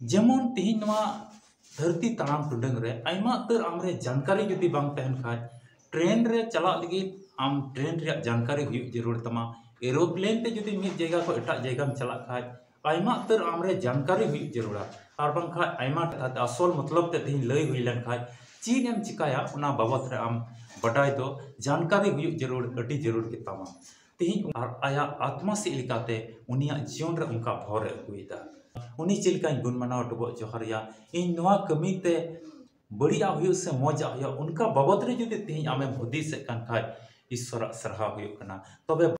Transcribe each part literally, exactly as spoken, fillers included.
ᱡᱮᱢᱚᱱ ᱛᱮᱦᱮᱧ ᱱᱚᱣᱟ ᱫᱷᱟᱹᱨᱛᱤ ᱛᱟᱲᱟᱢ ᱴᱩᱰᱟᱹᱝ ᱨᱮ ᱟᱭᱢᱟ ᱩᱛᱟᱹᱨ ᱟᱢᱨᱮ ᱡᱟᱱᱠᱟᱨᱤ ᱡᱩᱫᱤ ᱵᱟᱝ ᱛᱟᱦᱮᱱ ᱠᱷᱟᱡ, ᱴᱨᱮᱱ ᱨᱮ ᱪᱟᱞᱟᱜ ᱞᱟᱹᱜᱤᱫ ᱟᱢ ᱴᱨᱮᱱ ᱨᱮᱭᱟᱜ ᱡᱟᱱᱠᱟᱨᱤ ᱦᱩᱭᱩᱜ ᱡᱟᱹᱨᱩᱲ ᱛᱟᱢᱟ, ᱮᱨᱳᱯᱞᱮᱱ ᱛᱮ ᱡᱩᱫᱤ ᱢᱤᱫ ᱡᱟᱭᱜᱟ ᱠᱷᱚᱱ ᱮᱴᱟᱜ ᱡᱟᱭᱜᱟᱢ ᱪᱟᱞᱟᱜ ᱠᱷᱟᱡ ᱟᱭᱢᱟ ᱩᱛᱟᱹᱨ ᱟᱢᱨᱮ ᱡᱟᱱᱠᱟᱨᱤ ᱦᱩᱭᱩᱜ ᱡᱟᱹᱨᱩᱲᱟ᱾ ᱟᱨ ᱵᱟᱝᱠᱷᱟᱡ ᱟᱭᱢᱟ ᱟᱥᱚᱞ ᱢᱚᱛᱞᱚᱵ ᱛᱮ ᱛᱮᱦᱮᱧ ᱞᱟᱹᱭ ᱦᱩᱭ ᱞᱮᱱᱠᱷᱟᱡ ᱪᱮᱫ ᱮᱢ ᱪᱤᱠᱟᱭᱟ ᱚᱱᱟ ᱵᱟᱵᱚᱛ ᱨᱮ ᱟᱢ ᱵᱟᱰᱟᱭ ᱫᱚ ᱡᱟᱱᱠᱟᱨᱤ ᱦᱩᱭᱩᱜ ᱡᱟᱹᱨᱩᱲ, ᱟᱹᱰᱤ ᱡᱟᱹᱨᱩᱲ ᱜᱮ ᱛᱟᱢᱟ᱾ ᱛᱮᱦᱮᱧ ᱟᱨ ᱟᱭᱟᱜ ᱟᱛᱢᱟ ᱥᱮᱫ ᱞᱮᱠᱟᱛᱮ ᱩᱱᱤᱭᱟᱜ ᱡᱤᱭᱚᱱ ᱨᱮ ᱚᱱᱠᱟ ᱵᱷᱚᱨ ᱮ ᱟᱹᱜᱩᱭᱮᱫᱟ᱾ ᱩᱱᱤ ᱪᱮᱫ ᱞᱮᱠᱟᱧ ᱜᱩᱱ ᱢᱟᱱᱟᱣ ᱰᱚᱵᱚᱜ ᱡᱚᱦᱟᱨ ᱮᱭᱟ, ᱤᱧ ᱱᱚᱣᱟ ᱠᱟᱹᱢᱤ ᱛᱮ ᱵᱟᱹᱲᱤᱡᱟᱜ ᱦᱩᱭᱩᱜ ᱥᱮ ᱢᱚᱡᱟᱜ ᱦᱩᱭᱩᱜ, ᱚᱱᱠᱟ ᱵᱟᱵᱚᱛ ᱨᱮ ᱡᱩᱫᱤ ᱛᱮᱦᱮᱧ ᱟᱢᱮᱢ ᱦᱩᱫᱤᱥᱮᱫ ᱠᱟᱱ ᱠᱷᱟᱡ ᱤᱥᱥᱚᱨᱟᱜ ᱥᱟᱨᱦᱟᱣ ᱦᱩᱭᱩᱜ ᱠᱟᱱᱟ᱾ ᱛᱚᱵᱮ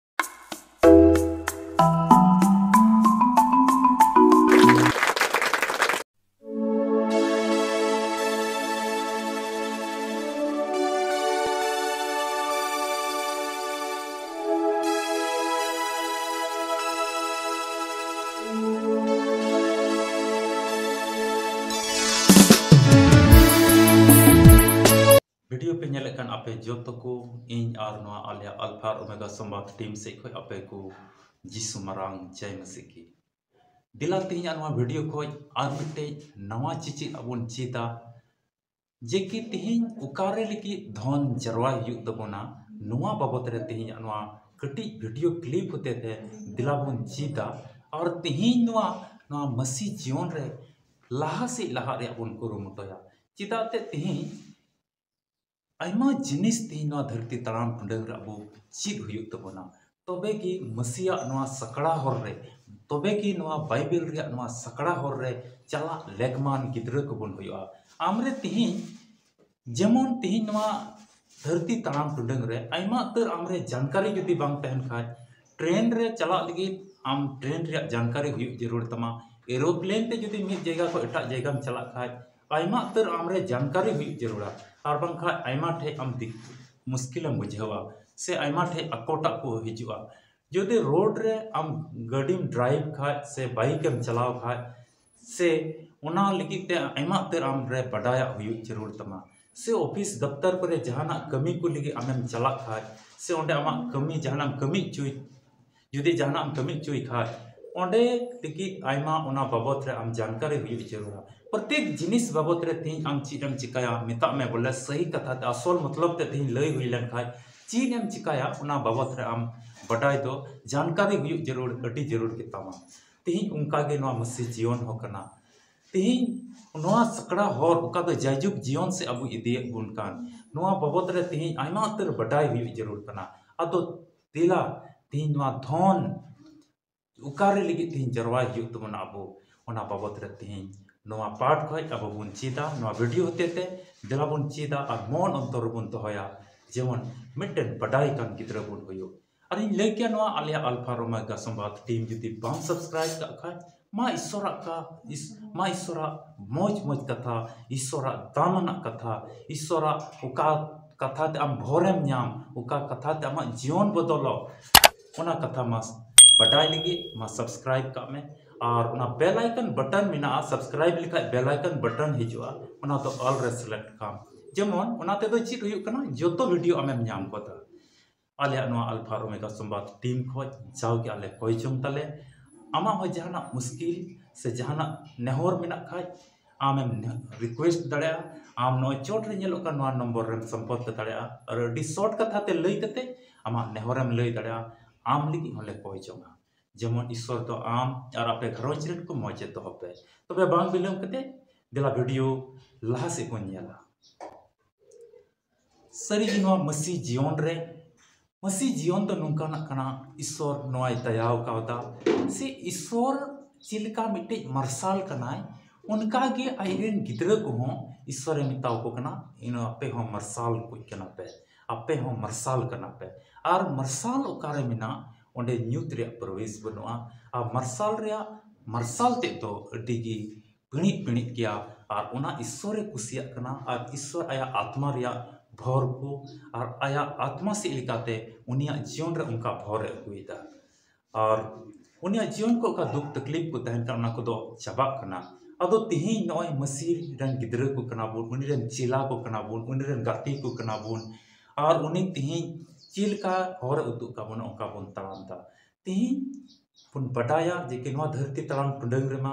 ᱵᱷᱤᱰᱤᱭᱳ ᱯᱮ ᱧᱮᱞᱮᱫ ᱠᱟᱱ ᱟᱯᱮ ᱡᱚᱛᱚ ᱠᱚ, ᱤᱧ ᱟᱨ ᱱᱚᱣᱟ ᱟᱞᱮᱭᱟᱜ ᱟᱞᱯᱷᱟ ᱟᱨ ᱳᱢᱮᱜᱟ ᱥᱚᱢᱵᱟᱫ ᱴᱤᱢ ᱥᱮᱫ ᱠᱷᱚᱱ ᱟᱯᱮ ᱠᱚ ᱡᱤᱥᱩ ᱢᱟᱨᱟᱝ ᱡᱟᱭ ᱢᱟᱹᱥᱤ ᱠᱤ᱾ ᱫᱮᱞᱟ ᱛᱮᱦᱮᱧᱟᱜ ᱱᱚᱣᱟ ᱵᱷᱤᱰᱤᱭᱳ ᱠᱷᱚᱱ ᱟᱨ ᱢᱤᱫᱴᱮᱡ ᱱᱟᱣᱟ ᱪᱮᱪᱮᱫ ᱟᱵᱚᱱ ᱪᱮᱫᱟ, ᱡᱮ ᱠᱤ ᱛᱮᱦᱮᱧ ᱚᱠᱟᱨᱮ ᱞᱟᱹᱜᱤᱫ ᱫᱷᱚᱱ ᱡᱟᱨᱣᱟᱭ ᱦᱩᱭᱩᱜ ᱛᱟᱵᱚᱱᱟ, ᱱᱚᱣᱟ ᱵᱟᱵᱚᱛ ᱨᱮ ᱛᱮᱦᱮᱧᱟᱜ ᱱᱚᱣᱟ ᱠᱟᱹᱴᱤᱡ ᱵᱷᱤᱰᱤᱭᱳ ᱠᱞᱤᱯ ᱦᱚᱛᱮ ᱛᱮ ᱫᱮᱞᱟ ᱵᱚᱱ ᱪᱮᱫᱟ᱾ ᱟᱨ ᱛᱮᱦᱮᱧ ᱱᱚᱣᱟ, ᱱᱚᱣᱟ ᱢᱟᱹᱥᱤ ᱡᱤᱭᱚᱱ ᱨᱮ ᱞᱟᱦᱟ ᱥᱮᱫ ᱞᱟᱦᱟᱜ ᱨᱮᱭᱟᱜ ᱵᱚᱱ ᱠᱩᱨᱩᱢᱩᱴᱩᱭᱟ᱾ ᱪᱮᱫᱟᱜ ᱛᱮ ᱛᱮᱦᱮᱧ ᱟᱭᱢᱟ ᱡᱤᱱᱤᱥ ᱛᱮᱦᱮᱧ ᱱᱚᱣᱟ ᱫᱷᱟᱹᱨᱛᱤ ᱛᱟᱲᱟᱢ ᱴᱩᱰᱟᱹᱝ ᱨᱮ ᱟᱵᱚ ᱪᱮᱫ ᱦᱩᱭᱩᱜ ᱛᱟᱵᱚᱱᱟ, ᱛᱚᱵᱮ ᱜᱮ ᱢᱟᱹᱥᱤᱭᱟᱜ ᱱᱚᱣᱟ ᱥᱟᱠᱲᱟ ᱦᱚᱨ ᱨᱮ, ᱛᱚᱵᱮ ᱜᱮ ᱱᱚᱣᱟ ᱵᱟᱭᱵᱮᱞ ᱨᱮᱭᱟᱜ ᱱᱚᱣᱟ ᱥᱟᱠᱲᱟ ᱦᱚᱨ ᱨᱮ ᱪᱟᱞᱟᱜ ᱞᱮᱠᱢᱟᱱ ᱜᱤᱫᱽᱨᱟᱹ ᱠᱚᱵᱚᱱ ᱦᱩᱭᱩᱜᱼᱟ᱾ ᱟᱢᱨᱮ ᱛᱮᱦᱮᱧ, ᱡᱮᱢᱚᱱ ᱛᱮᱦᱮᱧ ᱱᱚᱣᱟ ᱫᱷᱟᱹᱨᱛᱤ ᱛᱟᱲᱟᱢ ᱴᱩᱰᱟᱹᱝ ᱨᱮ ᱟᱭᱢᱟ ᱩᱛᱟᱹᱨ ᱟᱢᱨᱮ ᱡᱟᱱᱠᱟᱨᱤ ᱡᱩᱫᱤ ᱵᱟᱝ ᱛᱟᱦᱮᱱ ᱠᱷᱟᱡ, ᱴᱨᱮᱱ ᱨᱮ ᱪᱟᱞᱟᱜ ᱞᱟᱹᱜᱤᱫ ᱟᱢ ᱴᱨᱮᱱ ᱨᱮᱭᱟᱜ ᱡᱟᱱᱠᱟᱨᱤ ᱦᱩᱭᱩᱜ ᱡᱟᱹᱨᱩᱲ ᱛᱟᱢᱟ, ᱮᱨᱳᱯᱞᱮᱱ ᱛᱮ ᱡᱩᱫᱤ ᱢᱤᱫ ᱡᱟᱭᱜᱟ ᱠᱷᱚᱱ ᱮᱴᱟᱜ ᱡᱟᱭᱜᱟᱢ ᱪᱟᱞᱟᱜ ᱠᱷᱟᱡ ᱟᱭᱢᱟ ᱩᱛᱟᱹᱨ ᱟᱢᱨᱮ ᱡᱟᱱᱠᱟᱨᱤ ᱦᱩᱭᱩᱜ ᱡᱟᱹᱨᱩᱲᱟ᱾ ᱟᱨ ᱵᱟᱝᱠᱷᱟᱡ ᱟᱭᱢᱟ ᱴᱷᱮᱡ ᱟᱢ ᱫᱤᱠ ᱢᱩᱥᱠᱤᱞᱮᱢ ᱵᱩᱡᱷᱟᱹᱣᱟ ᱥᱮ ᱟᱭᱢᱟ ᱴᱷᱮᱡ ᱟᱠᱚᱴᱟᱜ ᱠᱚ ᱦᱤᱡᱩᱜᱼᱟ᱾ ᱡᱩᱫᱤ ᱨᱳᱰ ᱨᱮ ᱟᱢ ᱜᱟᱹᱰᱤᱢ ᱰᱨᱟᱭᱤᱵᱷ ᱠᱷᱟᱡ ᱥᱮ ᱵᱟᱭᱤᱠ ᱮᱢ ᱪᱟᱞᱟᱣ ᱠᱷᱟᱡ, ᱥᱮ ᱚᱱᱟ ᱞᱟᱹᱜᱤᱫ ᱛᱮ ᱟᱭᱢᱟ ᱩᱛᱟᱹᱨ ᱟᱢ ᱨᱮ ᱵᱟᱰᱟᱭᱟᱜ ᱦᱩᱭᱩᱜ ᱡᱟᱹᱨᱩᱲ ᱛᱟᱢᱟ, ᱥᱮ ᱚᱯᱷᱤᱥ ᱫᱚᱯᱛᱚᱨ ᱠᱚᱨᱮ ᱡᱟᱦᱟᱱᱟᱜ ᱠᱟᱹᱢᱤ ᱠᱚ ᱞᱟᱹᱜᱤᱫ ᱟᱢᱮᱢ ᱪᱟᱞᱟᱜ ᱠᱷᱟᱡ, ᱥᱮ ᱚᱸᱰᱮ ᱟᱢᱟᱜ ᱠᱟᱹᱢᱤ ᱡᱟᱦᱟᱱᱟᱜ ᱮᱢ ᱠᱟᱹᱢᱤ ᱦᱚᱪᱚᱭ, ᱡᱩᱫᱤ ᱡᱟᱦᱟᱱᱟᱜ ᱮᱢ ᱠᱟᱹᱢᱤ ᱦᱚᱪᱚᱭ ᱠᱷᱟᱡ, ᱚᱸᱰᱮ ᱞᱟᱹᱜᱤᱫ ᱟᱭᱢᱟ ᱚᱱᱟ ᱵᱟᱵᱚᱛ ᱨᱮ ᱟᱢ ᱡᱟᱱᱠᱟᱨᱤ ᱦᱩᱭᱩᱜ ᱡᱟᱹᱨᱩᱲᱟ᱾ ᱯᱨᱚᱛᱮᱠ ᱡᱤᱱᱤᱥ ᱵᱟᱵᱚᱛ ᱨᱮ ᱛᱮᱦᱮᱧ ᱟᱢ ᱪᱮᱫ ᱮᱢ ᱪᱤᱠᱟᱭᱟ, ᱢᱮᱛᱟᱜ ᱢᱮ ᱵᱚᱞᱮ ᱥᱟᱹᱦᱤ ᱠᱟᱛᱷᱟ ᱛᱮ ᱟᱥᱚᱞ ᱢᱚᱛᱞᱚᱵ ᱛᱮ ᱛᱮᱦᱮᱧ ᱞᱟᱹᱭ ᱦᱩᱭ ᱞᱮᱱᱠᱷᱟᱡ ᱪᱮᱫ ᱮᱢ ᱪᱤᱠᱟᱭᱟ, ᱚᱱᱟ ᱵᱟᱵᱚᱛ ᱨᱮ ᱟᱢ ᱵᱟᱰᱟᱭ ᱫᱚ ᱡᱟᱱᱠᱟᱨᱤ ᱦᱩᱭᱩᱜ ᱡᱟᱹᱨᱩᱲ, ᱟᱹᱰᱤ ᱡᱟᱹᱨᱩᱲ ᱜᱮ ᱛᱟᱢᱟ᱾ ᱛᱮᱦᱮᱧ ᱚᱱᱠᱟ ᱜᱮ ᱱᱚᱣᱟ ᱢᱟᱹᱥᱤ ᱡᱤᱭᱚᱱ ᱦᱚᱸ ᱠᱟᱱᱟ᱾ ᱛᱮᱦᱮᱧ ᱱᱚᱣᱟ ᱥᱟᱠᱲᱟ ᱦᱚᱨ ᱚᱠᱟ ᱫᱚ ᱡᱟᱭᱡᱩᱜᱽ ᱡᱤᱭᱚᱱ ᱥᱮ ᱟᱵᱚ ᱤᱫᱤᱭᱮᱫ ᱵᱚᱱ ᱠᱟᱱ, ᱱᱚᱣᱟ ᱵᱟᱵᱚᱛ ᱨᱮ ᱛᱮᱦᱮᱧ ᱟᱭᱢᱟ ᱩᱛᱟᱹᱨ ᱵᱟᱰᱟᱭ ᱦᱩᱭᱩᱜ ᱡᱟᱹᱨᱩᱲ ᱠᱟᱱᱟ᱾ ᱟᱫᱚ ᱫᱮᱞᱟ ᱛᱮᱦᱮᱧ ᱱᱚᱣᱟ ᱫᱷᱚᱱ ᱚᱠᱟᱨᱮ ᱞᱟᱹᱜᱤᱫ ᱛᱮᱦᱮᱧ ᱡᱟᱨᱣᱟᱭ ᱦᱩᱭᱩᱜ ᱛᱟᱵᱚᱱᱟ ᱟᱵᱚ, ᱚᱱᱟ ᱵᱟᱵᱚᱛ ᱨᱮ ᱛᱮᱦᱮᱧ ᱱᱚᱣᱟ ᱯᱟᱴ ᱠᱷᱚᱡ ᱟᱵᱚ ᱵᱚᱱ ᱪᱮᱫᱟ, ᱱᱚᱣᱟ ᱵᱷᱤᱰᱤᱭᱳ ᱦᱚᱛᱮ ᱛᱮ ᱫᱮᱞᱟ ᱵᱚᱱ ᱪᱮᱫᱟ ᱟᱨ ᱢᱚᱱ ᱚᱱᱛᱚᱨ ᱨᱮᱵᱚᱱ ᱫᱚᱦᱚᱭᱟ᱾ ᱡᱮᱢᱚᱱ ᱢᱤᱫᱴᱮᱱ ᱵᱟᱰᱟᱭ ᱠᱟᱱ ᱜᱤᱫᱽᱨᱟᱹ ᱵᱚᱱ ᱦᱩᱭᱩᱜ᱾ ᱟᱨᱤᱧ ᱞᱟᱹᱭ ᱠᱮᱭᱟ ᱱᱚᱣᱟ ᱟᱞᱮᱭᱟᱜ ᱟᱞᱯᱷᱟ ᱨᱳᱢᱮᱜᱟ ᱥᱚᱢᱵᱟᱫ ᱴᱤᱢ ᱡᱩᱫᱤ ᱵᱟᱢ ᱥᱟᱵᱥᱠᱨᱟᱭᱤᱵ ᱠᱟᱜ ᱠᱷᱟᱡ, ᱢᱟ ᱤᱥᱥᱚᱨᱟᱜ ᱠᱟ-, ᱤᱥ-, ᱢᱟ ᱤᱥᱥᱚᱨᱟᱜ ᱢᱚᱡᱽ ᱢᱚᱡᱽ ᱠᱟᱛᱷᱟ, ᱤᱥᱥᱚᱨᱟᱜ ᱫᱟᱢ ᱟᱱᱟᱜ ᱠᱟᱛᱷᱟ, ᱤᱥᱥᱚᱨᱟᱜ ᱚᱠᱟ ᱠᱟᱛᱷᱟ ᱛᱮ ᱟᱢ ᱵᱷᱚᱨᱮᱢ ᱧᱟᱢ, ᱚᱠᱟ ᱠᱟᱛᱷᱟ ᱛᱮ ᱟᱢᱟᱜ ᱡᱤᱭᱚᱱ ᱵᱚᱫᱚᱞᱚᱜ, ᱚᱱᱟ ᱠᱟᱛᱷᱟ ᱢᱟ ᱵᱟᱰᱟᱭ ᱞᱟᱹᱜᱤᱫ ᱢᱟ ᱥᱟᱵᱥᱠᱨᱟᱭᱤᱵ ᱠᱟᱜ ᱢᱮ᱾ ᱟᱨ ᱚᱱᱟ ᱵᱮᱞ ᱟᱭᱠᱚᱱ ᱵᱟᱴᱚᱱ ᱢᱮᱱᱟᱜᱼᱟ, ᱥᱟᱵᱥᱠᱨᱟᱭᱤᱵ ᱞᱮᱠᱷᱟᱡ ᱵᱮᱞ ᱟᱭᱠᱚᱱ ᱵᱟᱴᱚᱱ ᱦᱤᱡᱩᱜᱼᱟ, ᱚᱱᱟ ᱫᱚ ᱚᱞ ᱨᱮ ᱥᱤᱞᱮᱠᱴ ᱠᱟᱢ᱾ ᱡᱮᱢᱚᱱ ᱚᱱᱟ ᱛᱮᱫᱚ ᱪᱮᱫ ᱦᱩᱭᱩᱜ ᱠᱟᱱᱟ, ᱡᱚᱛᱚ ᱵᱷᱤᱰᱤᱭᱳ ᱟᱢᱮᱢ ᱧᱟᱢ ᱜᱚᱫᱟ᱾ ᱟᱞᱮᱭᱟᱜ ᱱᱚᱣᱟ ᱟᱞᱯᱷᱟ ᱨᱳᱢᱮᱜᱟ ᱥᱚᱢᱵᱟᱫ ᱴᱤᱢ ᱠᱷᱚᱡ ᱡᱟᱣᱜᱮ ᱟᱞᱮ ᱠᱚᱭ ᱡᱚᱝ ᱛᱟᱞᱮ᱾ ᱟᱢᱟᱜ ᱦᱚᱸ ᱡᱟᱦᱟᱱᱟᱜ ᱢᱩᱥᱠᱤᱞ ᱥᱮ ᱡᱟᱦᱟᱱᱟᱜ ᱱᱮᱦᱚᱨ ᱢᱮᱱᱟᱜ ᱠᱷᱟᱡ, ᱟᱢᱮᱢ ᱨᱤᱠᱩᱭᱮᱥᱴ ᱫᱟᱲᱮᱭᱟᱜᱼᱟ᱾ ᱟᱢ ᱱᱚᱜᱼᱚᱭ ᱪᱚᱴ ᱨᱮ ᱧᱮᱞᱚᱜ ᱠᱟᱱ ᱱᱚᱣᱟ ᱱᱚᱢᱵᱚᱨ ᱨᱮᱢ ᱥᱚᱢᱯᱚᱨᱠ ᱫᱟᱲᱮᱭᱟᱜᱼᱟ᱾ ᱟᱨ ᱟᱹᱰᱤ ᱥᱚᱨᱴ ᱠᱟᱛᱷᱟ ᱛᱮ ᱞᱟᱹᱭ ᱠᱟᱛᱮ ᱟᱢᱟᱜ ᱱᱮᱦᱚᱨᱮᱢ ᱞᱟᱹᱭ ᱫᱟᱲᱮᱭᱟᱜᱼᱟ᱾ ᱟᱢ ᱞᱟᱹᱜᱤᱫ ᱦᱚᱸᱞᱮ ᱠᱚᱭ ᱡᱚᱝᱟ᱾ ᱡᱮᱢᱚᱱ ᱤᱥᱥᱚᱨ ᱫᱚ ᱟᱢ ᱟᱨ ᱟᱯᱮ ᱜᱷᱟᱨᱚᱸᱡᱽ ᱨᱮᱱ ᱠᱚ ᱢᱚᱡᱽ ᱮ ᱫᱚᱦᱚ ᱯᱮ᱾ ᱛᱚᱵᱮ ᱵᱟᱝ ᱵᱤᱞᱚᱢ ᱠᱟᱛᱮ ᱫᱮᱞᱟ ᱵᱷᱤᱰᱤᱭᱳ ᱞᱟᱦᱟ ᱥᱮᱫ ᱵᱚᱱ ᱧᱮᱞᱟ᱾ ᱥᱟᱹᱨᱤᱜᱮ ᱱᱚᱣᱟ ᱢᱟᱹᱥᱤ ᱡᱤᱭᱚᱱ ᱨᱮ, ᱢᱟᱹᱥᱤ ᱡᱤᱭᱚᱱ ᱫᱚ ᱱᱚᱝᱠᱟᱱᱟᱜ ᱠᱟᱱᱟ, ᱤᱥᱥᱚᱨ ᱱᱚᱣᱟᱭ ᱫᱟᱭᱟᱣ ᱠᱟᱣᱫᱟ᱾ ᱥᱮ ᱤᱥᱥᱚᱨ ᱪᱮᱫ ᱞᱮᱠᱟ ᱢᱤᱫᱴᱮᱡ ᱢᱟᱨᱥᱟᱞ ᱠᱟᱱᱟᱭ, ᱚᱱᱠᱟ ᱜᱮ ᱟᱡᱨᱮᱱ ᱜᱤᱫᱽᱨᱟᱹ ᱠᱚᱦᱚᱸ ᱤᱥᱥᱚᱨᱮ ᱢᱮᱛᱟᱣ ᱠᱚ ᱠᱟᱱᱟ, ᱤᱱᱟᱹ ᱟᱯᱮ ᱦᱚᱸ ᱢᱟᱨᱥᱟᱞ ᱠᱚ ᱠᱟᱱᱟ ᱯᱮ, ᱟᱯᱮ ᱦᱚᱸ ᱢᱟᱨᱥᱟᱞ ᱠᱟᱱᱟ ᱯᱮ᱾ ᱟᱨ ᱢᱟᱨᱥᱟᱞ ᱚᱠᱟᱨᱮ ᱢᱮᱱᱟᱜ, ᱚᱸᱰᱮ ᱧᱩᱛ ᱨᱮᱭᱟᱜ ᱯᱨᱚᱵᱮᱥ ᱵᱟᱹᱱᱩᱜᱼᱟ᱾ ᱟᱨ ᱢᱟᱨᱥᱟᱞ ᱨᱮᱭᱟᱜ ᱢᱟᱨᱥᱟᱞ ᱛᱮᱫ ᱫᱚ ᱟᱹᱰᱤ ᱜᱮ ᱯᱤᱬᱤᱡ ᱯᱤᱬᱤᱡ ᱜᱮᱭᱟ᱾ ᱟᱨ ᱚᱱᱟ ᱤᱥᱥᱚᱨᱮ ᱠᱩᱥᱤᱭᱟᱜ ᱠᱟᱱᱟ, ᱟᱨ ᱤᱥᱥᱚᱨ ᱟᱭᱟᱜ ᱟᱛᱢᱟ ᱨᱮᱭᱟᱜ ᱵᱷᱚᱨ ᱠᱚ ᱟᱨ ᱟᱭᱟᱜ ᱟᱛᱢᱟ ᱥᱮᱫ ᱞᱮᱠᱟᱛᱮ ᱩᱱᱤᱭᱟᱜ ᱡᱤᱭᱚᱱ ᱨᱮ ᱚᱱᱠᱟ ᱵᱷᱚᱨ ᱮ ᱟᱹᱜᱩᱭᱮᱫᱟ᱾ ᱟᱨ ᱩᱱᱤᱭᱟᱜ ᱡᱤᱭᱚᱱ ᱠᱚ ᱚᱠᱟ ᱫᱩᱠ ᱛᱟᱠᱞᱤᱯ ᱠᱚ ᱛᱟᱦᱮᱱ ᱠᱟᱱᱟ, ᱚᱱᱟ ᱠᱚᱫᱚ ᱪᱟᱵᱟᱜ ᱠᱟᱱᱟ᱾ ᱟᱫᱚ ᱛᱤᱦᱤᱧ ᱱᱚᱜᱼᱚᱭ ᱢᱟᱹᱥᱤ ᱨᱮᱱ ᱜᱤᱫᱽᱨᱟᱹ ᱠᱚ ᱠᱟᱱᱟ ᱵᱚᱱ, ᱩᱱᱤ ᱨᱮᱱ ᱪᱮᱞᱟ ᱠᱚ ᱠᱟᱱᱟ ᱵᱚᱱ, ᱩᱱᱤ ᱨᱮᱱ ᱜᱟᱛᱮ ᱠᱚ ᱠᱟᱱᱟ ᱵᱚᱱ, ᱟᱨ ᱩᱱᱤ ᱛᱤᱦᱤᱧ ᱪᱮᱫ ᱞᱮᱠᱟ ᱦᱚᱨ ᱮ ᱩᱫᱩᱜ ᱠᱟᱵᱚᱱᱟ, ᱚᱱᱠᱟ ᱵᱚᱱ ᱛᱟᱲᱟᱢ ᱮᱫᱟ᱾ ᱛᱤᱦᱤᱧ ᱵᱚᱱ ᱵᱟᱰᱟᱭᱟ ᱡᱮ ᱠᱤ ᱱᱚᱣᱟ ᱫᱷᱟᱹᱨᱛᱤ ᱛᱟᱲᱟᱢ ᱴᱩᱰᱟᱹᱝ ᱨᱮᱢᱟ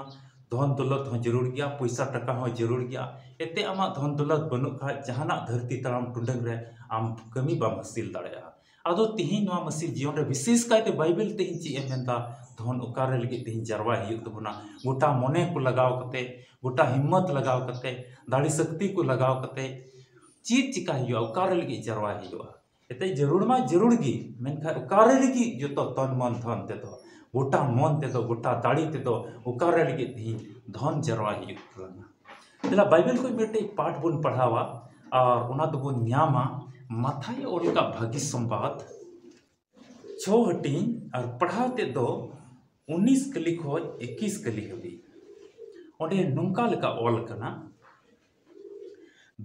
ᱫᱷᱚᱱ ᱫᱚᱞᱚᱛ ᱦᱚᱸ ᱡᱟᱹᱨᱩᱲ ᱜᱮᱭᱟ, ᱯᱚᱭᱥᱟ ᱴᱟᱠᱟ ᱦᱚᱸ ᱡᱟᱹᱨᱩᱲ ᱜᱮᱭᱟ᱾ ᱮᱱᱛᱮ ᱟᱢᱟᱜ ᱫᱷᱚᱱ ᱫᱚᱞᱚᱛ ᱵᱟᱹᱱᱩᱜ ᱠᱷᱟᱡ ᱡᱟᱦᱟᱱᱟᱜ ᱫᱷᱟᱹᱨᱛᱤ ᱛᱟᱲᱟᱢ ᱴᱩᱰᱟᱹᱝ ᱨᱮ ᱟᱢ ᱠᱟᱹᱢᱤ ᱵᱟᱢ ᱦᱟᱹᱥᱤᱞ ᱫᱟᱲᱮᱭᱟᱜᱼᱟ᱾ ᱟᱫᱚ ᱛᱤᱦᱤᱧ ᱱᱚᱣᱟ ᱢᱟᱹᱥᱤ ᱡᱤᱭᱚᱱ ᱨᱮ ᱵᱤᱥᱮᱥ ᱠᱟᱭᱛᱮ ᱵᱟᱭᱵᱮᱞ ᱛᱤᱦᱤᱧ ᱪᱮᱫ ᱮ ᱢᱮᱱᱫᱟ, ᱫᱷᱚᱱ ᱚᱠᱟᱨᱮ ᱞᱟᱹᱜᱤᱫ ᱛᱤᱦᱤᱧ ᱡᱟᱨᱣᱟᱭ ᱦᱩᱭᱩᱜ ᱛᱟᱵᱚᱱᱟ᱾ ᱜᱚᱴᱟ ᱢᱚᱱᱮ ᱠᱚ ᱞᱟᱜᱟᱣ ᱠᱟᱛᱮ, ᱜᱚᱴᱟ ᱦᱤᱢᱢᱚᱛ ᱞᱟᱜᱟᱣ ᱠᱟᱛᱮ, ᱫᱟᱲᱮ ᱥᱚᱠᱛᱤ ᱠᱚ ᱞᱟᱜᱟᱣ ᱠᱟᱛᱮ ᱪᱮᱫ ᱪᱤᱠᱟ ᱦᱩᱭᱩᱜᱼᱟ, ᱚᱠᱟᱨᱮ ᱞᱟᱹᱜᱤᱫ ᱡᱟᱨᱣᱟᱭ ᱦᱩᱭᱩᱜᱼᱟ᱾ ᱮᱱᱛᱮ ᱡᱟᱹᱨᱩᱲ ᱢᱟ ᱡᱟᱹᱨᱩᱲ ᱜᱮ, ᱢᱮᱱᱠᱷᱟᱱ ᱚᱠᱟᱨᱮ ᱞᱟᱹᱜᱤᱫ ᱡᱚᱛᱚ ᱛᱚᱱ ᱢᱚᱱ ᱫᱷᱚᱱ ᱛᱮᱫᱚ, ᱜᱚᱴᱟ ᱢᱚᱱ ᱛᱮᱫᱚ, ᱜᱚᱴᱟ ᱫᱟᱲᱮ ᱛᱮᱫᱚ ᱚᱠᱟᱨᱮ ᱞᱟᱹᱜᱤᱫ ᱛᱤᱦᱤᱧ ᱫᱷᱚᱱ ᱡᱟᱨᱣᱟᱭ ᱦᱩᱭᱩᱜ ᱛᱟᱞᱟᱝᱟ? ᱫᱮᱞᱟ ᱵᱟᱭᱵᱮᱞ ᱠᱷᱚᱱ ᱢᱤᱫᱴᱮᱡ ᱯᱟᱴ ᱵᱚᱱ ᱯᱟᱲᱦᱟᱣᱟ ᱟᱨ ᱚᱱᱟ ᱫᱚᱵᱚᱱ ᱧᱟᱢᱟ ᱢᱟᱛᱷᱟᱭ ᱚᱞ ᱠᱟᱜ ᱵᱷᱟᱹᱜᱤ ᱥᱚᱢᱵᱟᱫ ᱪᱷᱚ ᱦᱟᱹᱴᱤᱧ ᱟᱨ ᱯᱟᱲᱦᱟᱣ ᱛᱮᱫ ᱫᱚ ᱩᱱᱤᱥ ᱠᱟᱹᱞᱤ ᱠᱷᱚᱱ ᱤᱠᱤᱥ ᱠᱟᱹᱞᱤ ᱦᱟᱹᱵᱤᱡ᱾ ᱚᱸᱰᱮ ᱱᱚᱝᱠᱟ ᱞᱮᱠᱟ ᱚᱞ ᱠᱟᱱᱟ,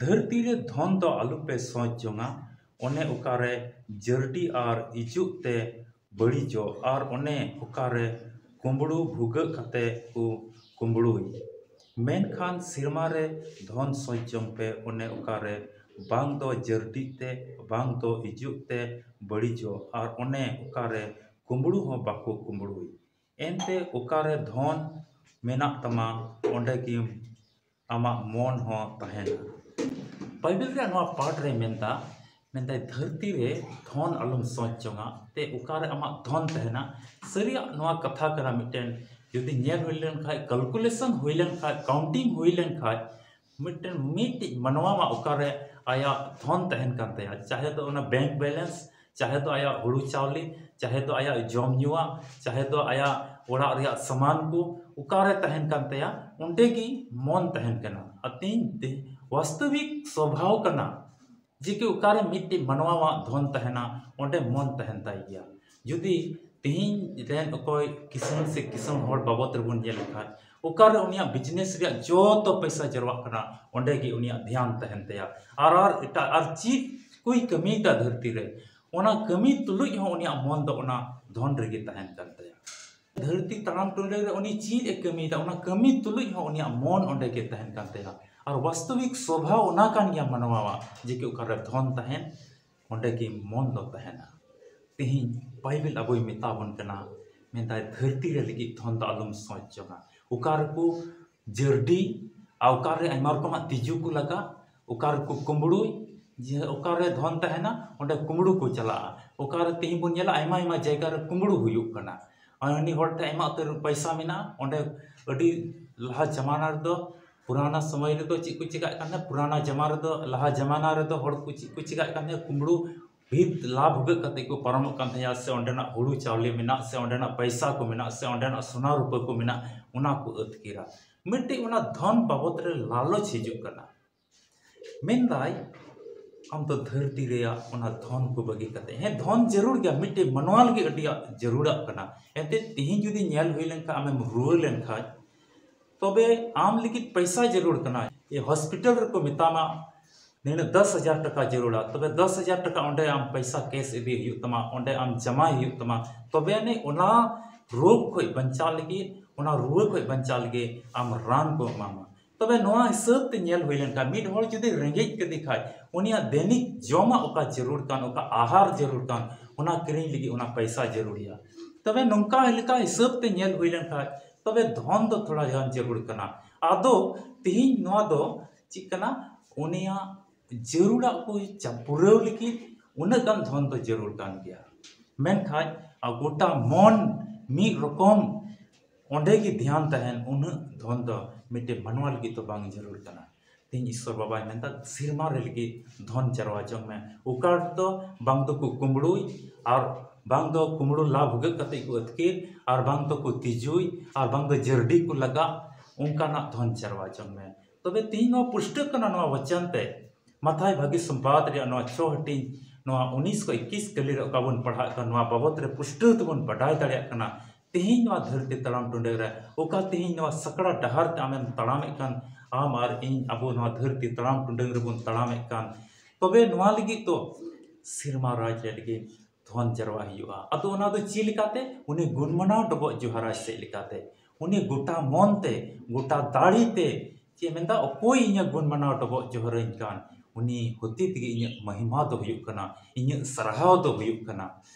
ᱫᱷᱟᱹᱨᱛᱤ ᱨᱮ ᱫᱷᱚᱱ ᱫᱚ ᱟᱞᱚᱯᱮ ᱥᱚᱸᱪ ᱡᱚᱝᱟ, ᱚᱱᱮ ᱚᱠᱟᱨᱮ ᱡᱟᱹᱨᱰᱤ ᱟᱨ ᱤᱡᱩᱜ ᱛᱮ ᱵᱟᱹᱲᱤᱡᱚᱜ, ᱟᱨ ᱚᱱᱮ ᱚᱠᱟᱨᱮ ᱠᱩᱢᱵᱽᱲᱩ ᱵᱷᱩᱜᱟᱹᱜ ᱠᱟᱛᱮ ᱠᱚ ᱠᱩᱢᱵᱽᱲᱩᱭ᱾ ᱢᱮᱱᱠᱷᱟᱱ ᱥᱮᱨᱢᱟ ᱨᱮ ᱫᱷᱚᱱ ᱥᱚᱸᱪ ᱡᱚᱝ ᱯᱮ, ᱚᱱᱮ ᱚᱠᱟᱨᱮ ᱵᱟᱝ ᱫᱚ ᱡᱟᱹᱨᱰᱤ ᱛᱮ, ᱵᱟᱝ ᱫᱚ ᱤᱡᱩᱜ ᱛᱮ ᱵᱟᱹᱲᱤᱡᱚᱜ, ᱟᱨ ᱚᱱᱮ ᱚᱠᱟᱨᱮ ᱠᱩᱢᱵᱽᱲᱩ ᱦᱚᱸ ᱵᱟᱠᱚ ᱠᱩᱢᱵᱽᱲᱩᱭ᱾ ᱮᱱᱛᱮ ᱚᱠᱟᱨᱮ ᱫᱷᱚᱱ ᱢᱮᱱᱟᱜ ᱛᱟᱢᱟ, ᱚᱸᱰᱮ ᱜᱮ ᱟᱢᱟᱜ ᱢᱚᱱ ᱦᱚᱸ ᱛᱟᱦᱮᱱᱟ᱾ ᱵᱟᱭᱵᱮᱞ ᱨᱮᱭᱟᱜ ᱱᱚᱣᱟ ᱯᱟᱴ ᱨᱮ ᱢᱮᱱᱫᱟ, ᱢᱮᱱᱫᱟᱭ, ᱫᱷᱟᱹᱨᱛᱤ ᱨᱮ ᱫᱷᱚᱱ ᱟᱞᱚᱢ ᱥᱚᱸᱪ ᱡᱚᱝᱟ, ᱛᱮ ᱚᱠᱟᱨᱮ ᱟᱢᱟᱜ ᱫᱷᱚᱱ ᱛᱟᱦᱮᱱᱟ᱾ ᱥᱟᱹᱨᱤᱭᱟᱜ ᱱᱚᱣᱟ ᱠᱟᱛᱷᱟ ᱠᱟᱱᱟ ᱢᱤᱫᱴᱮᱱ, ᱡᱩᱫᱤ ᱧᱮᱞ ᱦᱩᱭ ᱞᱮᱱᱠᱷᱟᱡ, calculation ᱦᱩᱭ ᱞᱮᱱᱠᱷᱟᱡ, counting ᱦᱩᱭ ᱞᱮᱱᱠᱷᱟᱡ, ᱢᱤᱫᱴᱮᱱ ᱢᱤᱫᱴᱤᱡ ᱢᱟᱱᱣᱟ ᱢᱟ ᱚᱠᱟᱨᱮ ᱟᱭᱟᱜ ᱫᱷᱚᱱ ᱛᱟᱦᱮᱱ ᱠᱟᱱ ᱛᱟᱭᱟ, ᱪᱟᱦᱮ ᱫᱚ ᱚᱱᱟ bank balance, ᱪᱟᱦᱮ ᱫᱚ ᱟᱭᱟᱜ ᱦᱩᱲᱩ ᱪᱟᱣᱞᱮ, ᱪᱟᱦᱮ ᱫᱚ ᱟᱭᱟᱜ ᱡᱚᱢ ᱧᱩᱣᱟᱜ, ᱪᱟᱦᱮ ᱫᱚ ᱟᱭᱟᱜ ᱚᱲᱟᱜ ᱨᱮᱭᱟᱜ ᱥᱟᱢᱟᱱ ᱠᱚ ᱚᱠᱟᱨᱮ ᱛᱟᱦᱮᱱ ᱠᱟᱱ ᱛᱟᱭᱟ, ᱚᱸᱰᱮ ᱜᱮ ᱢᱚᱱ ᱛᱟᱦᱮᱱ ᱠᱟᱱᱟ᱾ ᱟᱨ ᱛᱮᱦᱮᱧ ᱛᱮ ᱵᱟᱥᱛᱚᱵᱤᱠ ᱥᱚᱵᱷᱟᱣ ᱠᱟᱱᱟ ᱡᱮ ᱠᱤ ᱚᱠᱟᱨᱮ ᱢᱤᱫᱴᱮᱡ ᱢᱟᱱᱣᱟᱣᱟᱜ ᱫᱷᱚᱱ ᱛᱟᱦᱮᱱᱟ, ᱚᱸᱰᱮ ᱢᱚᱱ ᱛᱟᱦᱮᱱ ᱛᱟᱭ ᱜᱮᱭᱟ᱾ ᱡᱩᱫᱤ ᱛᱮᱦᱮᱧ ᱨᱮᱱ ᱚᱠᱚᱭ ᱠᱤᱥᱟᱹᱬ ᱥᱮ ᱠᱤᱥᱟᱹᱬ ᱦᱚᱲ ᱵᱟᱵᱚᱫ ᱨᱮᱵᱚᱱ ᱧᱮᱞ ᱞᱮᱠᱷᱟᱱ, ᱚᱠᱟᱨᱮ ᱩᱱᱤᱭᱟᱜ business ᱨᱮᱭᱟᱜ ᱡᱚᱛᱚ ᱯᱚᱭᱥᱟ ᱡᱟᱨᱣᱟᱜ ᱠᱟᱱᱟ, ᱚᱸᱰᱮ ᱜᱮ ᱩᱱᱤᱭᱟᱜ ᱫᱷᱮᱭᱟᱱ ᱛᱟᱦᱮᱱ ᱛᱟᱭᱟ᱾ ᱟᱨ, ᱟᱨ ᱮᱴᱟᱜ ᱟᱨ ᱪᱮᱫ ᱠᱚᱭ ᱠᱟᱹᱢᱤᱭᱮᱫᱟ ᱫᱷᱟᱹᱨᱛᱤ ᱨᱮ, ᱚᱱᱟ ᱠᱟᱹᱢᱤ ᱛᱩᱞᱩᱡ ᱦᱚᱸ ᱩᱱᱤᱭᱟᱜ ᱢᱚᱱ ᱫᱚ ᱚᱱᱟ ᱫᱷᱚᱱ ᱨᱮᱜᱮ ᱛᱟᱦᱮᱱ ᱠᱟᱱ ᱛᱟᱭᱟ᱾ ᱫᱷᱟᱹᱨᱛᱤ ᱛᱟᱲᱟᱢ ᱴᱩᱰᱟᱹᱝ ᱨᱮ ᱩᱱᱤ ᱪᱮᱫ ᱮ ᱠᱟᱹᱢᱤᱭᱮᱫᱟ, ᱚᱱᱟ ᱠᱟᱹᱢᱤ ᱛᱩᱞᱩᱡ ᱦᱚᱸ ᱩᱱᱤᱭᱟᱜ ᱢᱚᱱ ᱚᱸᱰᱮ ᱜᱮ ᱛᱟᱦᱮᱱ ᱠᱟᱱ ᱛᱟᱭᱟ᱾ ᱟᱨ ᱵᱟᱥᱛᱚᱵᱤᱠ ᱥᱚᱵᱷᱟᱣ ᱚᱱᱟ ᱠᱟᱱ ᱜᱮᱭᱟ ᱢᱟᱱᱣᱟᱣᱟᱜ, ᱡᱮ ᱠᱤ ᱚᱠᱟᱨᱮ ᱫᱷᱚᱱ ᱛᱟᱦᱮᱱ, ᱚᱸᱰᱮ ᱜᱮ ᱢᱚᱱ ᱫᱚ ᱛᱟᱦᱮᱱᱟ᱾ ᱛᱮᱦᱮᱧ ᱵᱟᱭᱵᱮᱞ ᱟᱵᱚᱭ ᱢᱮᱛᱟ ᱵᱚᱱ ᱠᱟᱱᱟ, ᱢᱮᱱᱫᱟᱭ, ᱫᱷᱟᱹᱨᱛᱤ ᱨᱮ ᱞᱟᱹᱜᱤᱫ ᱫᱷᱚᱱ ᱫᱚ ᱟᱞᱚᱢ ᱥᱚᱪ ᱡᱚᱝᱟ᱾ ᱚᱠᱟ ᱨᱮᱠᱚ ᱡᱟᱹᱨᱰᱤ ᱟᱨ ᱚᱠᱟ ᱨᱮ ᱟᱭᱢᱟ ᱨᱚᱠᱚᱢᱟᱜ ᱛᱤᱡᱩ ᱠᱚ ᱞᱟᱜᱟ, ᱚᱠᱟ ᱨᱮᱠᱚ ᱠᱩᱢᱵᱽᱲᱩᱭ, ᱡᱮ ᱚᱠᱟ ᱨᱮ ᱫᱷᱚᱱ ᱛᱟᱦᱮᱱᱟ, ᱚᱸᱰᱮ ᱠᱩᱢᱵᱽᱲᱩ ᱠᱚ ᱪᱟᱞᱟᱜᱼᱟ᱾ ᱚᱠᱟ ᱨᱮ ᱛᱮᱦᱮᱧ ᱵᱚᱱ ᱧᱮᱞᱟ, ᱟᱭᱢᱟ ᱟᱭᱢᱟ ᱡᱟᱭᱜᱟ ᱨᱮ ᱠᱩᱢᱵᱽᱲᱩ ᱦᱩᱭᱩᱜ ᱠᱟᱱᱟ᱾ ᱟᱨ ᱩᱱᱤ ᱦᱚᱲ ᱴᱷᱮᱱ ᱟᱭᱢᱟ ᱩᱛᱟᱹᱨ ᱯᱚᱭᱥᱟ ᱢᱮᱱᱟᱜᱼᱟ, ᱚᱸᱰᱮ ᱟᱹᱰᱤ ᱞᱟᱦᱟ ᱡᱟᱢᱟᱱᱟ ᱨᱮᱫᱚ, ᱯᱩᱨᱟᱱᱟ ᱥᱚᱢᱚᱭ ᱨᱮᱫᱚ ᱪᱮᱫ ᱠᱚ ᱪᱮᱠᱟᱜ ᱠᱟᱱ ᱛᱟᱦᱮᱸᱫ, ᱯᱩᱨᱟᱱᱟ ᱡᱟᱢᱟᱱᱟ ᱨᱮᱫᱚ, ᱞᱟᱦᱟ ᱡᱟᱢᱟᱱᱟ ᱨᱮᱫᱚ ᱦᱚᱲ ᱠᱚ ᱪᱮᱫ ᱠᱚ ᱪᱮᱠᱟᱜ ᱠᱟᱱ ᱛᱟᱦᱮᱸᱫ, ᱠᱩᱢᱵᱽᱲᱩ ᱵᱷᱤᱛ ᱞᱟ ᱵᱷᱩᱜᱟᱹᱜ ᱠᱟᱛᱮ ᱠᱚ ᱯᱟᱨᱚᱢᱚᱜ ᱠᱟᱱ ᱛᱟᱦᱮᱸᱫ, ᱥᱮ ᱚᱸᱰᱮᱱᱟᱜ ᱦᱩᱲᱩ ᱪᱟᱣᱞᱮ ᱢᱮᱱᱟᱜ, ᱥᱮ ᱚᱸᱰᱮᱱᱟᱜ ᱯᱚᱭᱥᱟ ᱠᱚ ᱢᱮᱱᱟᱜ, ᱥᱮ ᱚᱸᱰᱮᱱᱟᱜ ᱥᱚᱱᱟ ᱨᱩᱯᱟᱹ ᱠᱚ ᱢᱮᱱᱟᱜ, ᱚᱱᱟ ᱠᱚ ᱟᱹᱛᱠᱤᱨᱟ᱾ ᱢᱤᱫᱴᱮᱡ ᱚᱱᱟ ᱫᱷᱚᱱ ᱵᱟᱵᱚᱫ ᱨᱮ ᱞᱟᱞᱚᱪ ᱦᱤᱡᱩᱜ ᱠᱟᱱᱟ᱾ ᱢᱮᱱᱫᱟᱭ, ᱟᱢ ᱫᱚ ᱫᱷᱟᱹᱨᱛᱤ ᱨᱮᱭᱟᱜ ᱚᱱᱟ ᱫᱷᱚᱱ ᱠᱚ ᱵᱟᱹᱜᱤ ᱠᱟᱛᱮ, ᱦᱮᱸ, ᱫᱷᱚᱱ ᱡᱟᱹᱨᱩᱲ ᱜᱮᱭᱟ, ᱢᱤᱫᱴᱮᱡ ᱢᱟᱱᱣᱟ ᱞᱟᱹᱜᱤᱫ ᱟᱹᱰᱤ ᱡᱟᱹᱨᱩᱲᱟᱜ ᱠᱟᱱᱟ᱾ ᱮᱱᱛᱮ ᱛᱮᱦᱮᱧ ᱡᱩᱫᱤ ᱧᱮᱞ ᱦᱩᱭ ᱞᱮᱱᱠᱷᱟᱱ, ᱟᱢᱮᱢ ᱨᱩᱣᱟᱹ ᱞᱮᱱᱠᱷᱟᱱ, ᱛᱚᱵᱮ ᱟᱢ ᱞᱟᱹᱜᱤᱫ ᱯᱚᱭᱥᱟ ᱡᱟᱹᱨᱩᱲ ᱠᱟᱱᱟ᱾ ᱮ, ᱦᱚᱥᱯᱤᱴᱟᱞ ᱨᱮᱠᱚ ᱢᱮᱛᱟᱢᱟ, ᱱᱤᱱᱟᱹᱜ ᱫᱚᱥ ᱦᱟᱡᱟᱨ ᱴᱟᱠᱟ ᱡᱟᱹᱨᱩᱲᱟ, ᱛᱚᱵᱮ ᱫᱚᱥ ᱦᱟᱡᱟᱨ ᱴᱟᱠᱟ ᱚᱸᱰᱮ ᱟᱢ ᱯᱚᱭᱥᱟ ᱠᱮᱥ ᱤᱫᱤ ᱦᱩᱭᱩᱜ ᱛᱟᱢᱟ, ᱚᱸᱰᱮ ᱟᱢ ᱡᱟᱢᱟᱭ ᱦᱩᱭᱩᱜ ᱛᱟᱢᱟ, ᱛᱚᱵᱮ ᱟᱹᱱᱤᱡ ᱚᱱᱟ ᱨᱳᱜᱽ ᱠᱷᱚᱡ ᱵᱟᱧᱪᱟᱣ ᱞᱟᱹᱜᱤᱫ, ᱚᱱᱟ ᱨᱩᱣᱟᱹ ᱠᱷᱚᱡ ᱵᱟᱧᱪᱟᱣ ᱞᱟᱹᱜᱤᱫ ᱟᱢ ᱨᱟᱱ ᱠᱚ ᱮᱢᱟᱢᱟ᱾ ᱛᱚᱵᱮ ᱱᱚᱣᱟ ᱦᱤᱥᱟᱹᱵ ᱛᱮ ᱧᱮᱞ ᱦᱩᱭ ᱞᱮᱱᱠᱷᱟᱱ, ᱢᱤᱫ ᱦᱚᱲ ᱡᱩᱫᱤ ᱨᱮᱸᱜᱮᱡ ᱠᱮᱫᱮ ᱠᱷᱟᱡ, ᱩᱱᱤᱭᱟᱜ ᱫᱮᱱᱤᱠ ᱡᱚᱢᱟᱜ ᱚᱠᱟ ᱡᱟᱹᱨᱩᱲ ᱠᱟᱱ, ᱚᱠᱟ ᱟᱦᱟᱨ ᱡᱟᱹᱨᱩᱲ ᱠᱟᱱ, ᱚᱱᱟ ᱠᱤᱨᱤᱧ ᱞᱟᱹᱜᱤᱫ ᱚᱱᱟ ᱯᱚᱭᱥᱟ ᱡᱟᱹᱨᱩᱲᱤᱭᱟ᱾ ᱛᱚᱵᱮ ᱱᱚᱝᱠᱟ ᱞᱮᱠᱟ ᱦᱤᱥᱟᱹᱵ ᱛᱮ ᱧᱮᱞ ᱦᱩᱭ ᱞᱮᱱᱠᱷᱟᱡ, ᱛᱚᱵᱮ ᱫᱷᱚᱱ ᱫᱚ ᱛᱷᱚᱲᱟ ᱜᱟᱱ ᱡᱟᱹᱨᱩᱲ ᱠᱟᱱᱟ᱾ ᱟᱫᱚ ᱛᱤᱦᱤᱧ ᱱᱚᱣᱟ ᱫᱚ ᱪᱮᱫ ᱠᱟᱱᱟ? ᱩᱱᱤᱭᱟᱜ ᱡᱟᱹᱨᱩᱲᱟᱜ ᱠᱚ ᱪᱟ-, ᱯᱩᱨᱟᱹᱣ ᱞᱟᱹᱜᱤᱫ ᱩᱱᱟᱹᱜ ᱜᱟᱱ ᱫᱷᱚᱱ ᱫᱚ ᱡᱟᱹᱨᱩᱲ ᱠᱟᱱ ᱜᱮᱭᱟ᱾ ᱢᱮᱱᱠᱷᱟᱱ ᱟᱨ ᱜᱚᱴᱟ ᱢᱚᱱ ᱢᱤᱫ ᱨᱚᱠᱚᱢ ᱚᱸᱰᱮ ᱜᱮ ᱫᱷᱮᱭᱟᱱ ᱛᱟᱦᱮᱱ, ᱩᱱᱟᱹᱜ ᱫᱷᱚᱱ ᱫᱚ ᱢᱤᱫᱴᱮᱱ ᱢᱟᱱᱣᱟ ᱞᱟᱹᱜᱤᱫ ᱫᱚ ᱵᱟᱝ ᱡᱟᱹᱨᱩᱲ ᱠᱟᱱᱟ᱾ ᱛᱮᱦᱮᱧ ᱤᱥᱥᱚᱨ ᱵᱟᱵᱟᱭ ᱢᱮᱱᱫᱟ, ᱥᱮᱨᱢᱟ ᱨᱮ ᱞᱟᱹᱜᱤᱫ ᱫᱷᱚᱱ ᱡᱟᱨᱣᱟ ᱡᱚᱝ ᱢᱮ᱾ ᱚᱠᱟ ᱨᱮᱫᱚ ᱵᱟᱝ ᱫᱚᱠᱚ ᱠᱩᱢᱵᱽᱲᱩᱭ, ᱟᱨ ᱵᱟᱝ ᱫᱚ ᱠᱩᱢᱵᱽᱲᱩ ᱞᱟ ᱵᱷᱩᱜᱟᱹᱜ ᱠᱟᱛᱮ ᱠᱚ ᱟᱹᱛᱠᱤᱨ, ᱟᱨ ᱵᱟᱝ ᱫᱚᱠᱚ ᱛᱤᱡᱩᱭ, ᱟᱨ ᱵᱟᱝ ᱫᱚ ᱡᱟᱹᱨᱰᱤ ᱠᱚ ᱞᱟᱜᱟᱜ, ᱚᱱᱠᱟᱱᱟᱜ ᱫᱷᱚᱱ ᱡᱟᱨᱣᱟ ᱡᱚᱝ ᱢᱮ᱾ ᱛᱚᱵᱮ ᱛᱮᱦᱮᱧ ᱱᱚᱣᱟ ᱯᱩᱥᱴᱟᱹᱜ ᱠᱟᱱᱟ ᱱᱚᱣᱟ ᱵᱚᱪᱚᱱ ᱛᱮ, ᱢᱟᱛᱷᱟᱭ ᱵᱷᱟᱹᱜᱤ ᱥᱚᱢᱵᱟᱫ ᱨᱮᱭᱟᱜ ᱱᱚᱣᱟ ᱪᱷᱚ ᱦᱟᱹᱴᱤᱧ, ᱱᱚᱣᱟ ᱩᱱᱤᱥ ᱠᱷᱚᱱ ᱤᱠᱤᱥ ᱠᱟᱹᱞᱤ ᱨᱮ ᱚᱠᱟ ᱵᱚᱱ ᱯᱟᱲᱦᱟᱜ ᱠᱟᱱ, ᱱᱚᱣᱟ ᱵᱟᱵᱚᱛ ᱨᱮ ᱯᱩᱥᱴᱟᱹᱣ ᱛᱮᱵᱚᱱ ᱵᱟᱰᱟᱭ ᱫᱟᱲᱮᱭᱟᱜ ᱠᱟᱱᱟ᱾ ᱛᱮᱦᱮᱧ ᱱᱚᱣᱟ ᱫᱷᱟᱹᱨᱛᱤ ᱛᱟᱲᱟᱢ ᱴᱩᱰᱟᱹᱝ ᱨᱮ ᱚᱠᱟ ᱛᱮᱦᱮᱧ ᱱᱚᱣᱟ ᱥᱟᱠᱲᱟ ᱰᱟᱦᱟᱨ ᱛᱮ ᱟᱢᱮᱢ ᱛᱟᱲᱟᱢᱮᱫ ᱠᱟᱱ, ᱟᱢ ᱟᱨ ᱤᱧ, ᱟᱵᱚ ᱱᱚᱣᱟ ᱫᱷᱟᱹᱨᱛᱤ ᱛᱟᱲᱟᱢ ᱴᱩᱰᱟᱹᱝ ᱨᱮᱵᱚᱱ ᱛᱟᱲᱟᱢᱮᱫ ᱠᱟᱱ, ᱛᱚᱵᱮ ᱱᱚᱣᱟ ᱞᱟᱹᱜᱤᱫ ᱫᱚ ᱥᱮᱨᱢᱟ ᱨᱟᱡᱽ ᱨᱮ ᱞᱟᱹᱜᱤᱫ ᱫᱷᱚᱱ ᱡᱟᱨᱣᱟ ᱦᱩᱭᱩᱜᱼᱟ᱾ ᱟᱫᱚ ᱚᱱᱟ ᱫᱚ ᱪᱮᱫ ᱞᱮᱠᱟᱛᱮ? ᱩᱱᱤ ᱜᱩᱱ ᱢᱟᱱᱟᱣ ᱰᱚᱵᱚᱜ ᱡᱚᱦᱟᱨᱟᱭ ᱥᱮᱫ ᱞᱮᱠᱟᱛᱮ, ᱩᱱᱤ ᱜᱚᱴᱟ ᱢᱚᱱ ᱛᱮ, ᱜᱚᱴᱟ ᱫᱟᱲᱮ ᱛᱮ, ᱪᱮᱫ ᱢᱮᱱᱫᱟ, ᱚᱠᱚᱭ ᱤᱧᱟᱹᱜ ᱜᱩᱱ ᱢᱟᱱᱟᱣ ᱰᱚᱵᱚᱜ ᱡᱚᱦᱟᱨᱟᱹᱧ ᱠᱟᱱ, ᱩᱱᱤ ᱦᱚᱛᱮ ᱛᱮᱜᱮ ᱤᱧᱟᱹᱜ ᱢᱚᱦᱤᱢᱟ ᱫᱚ ᱦᱩᱭᱩᱜ ᱠᱟᱱᱟ, ᱤᱧᱟᱹᱜ ᱥᱟᱨᱦᱟᱣ ᱫᱚ ᱦᱩᱭᱩᱜ ᱠᱟᱱᱟ᱾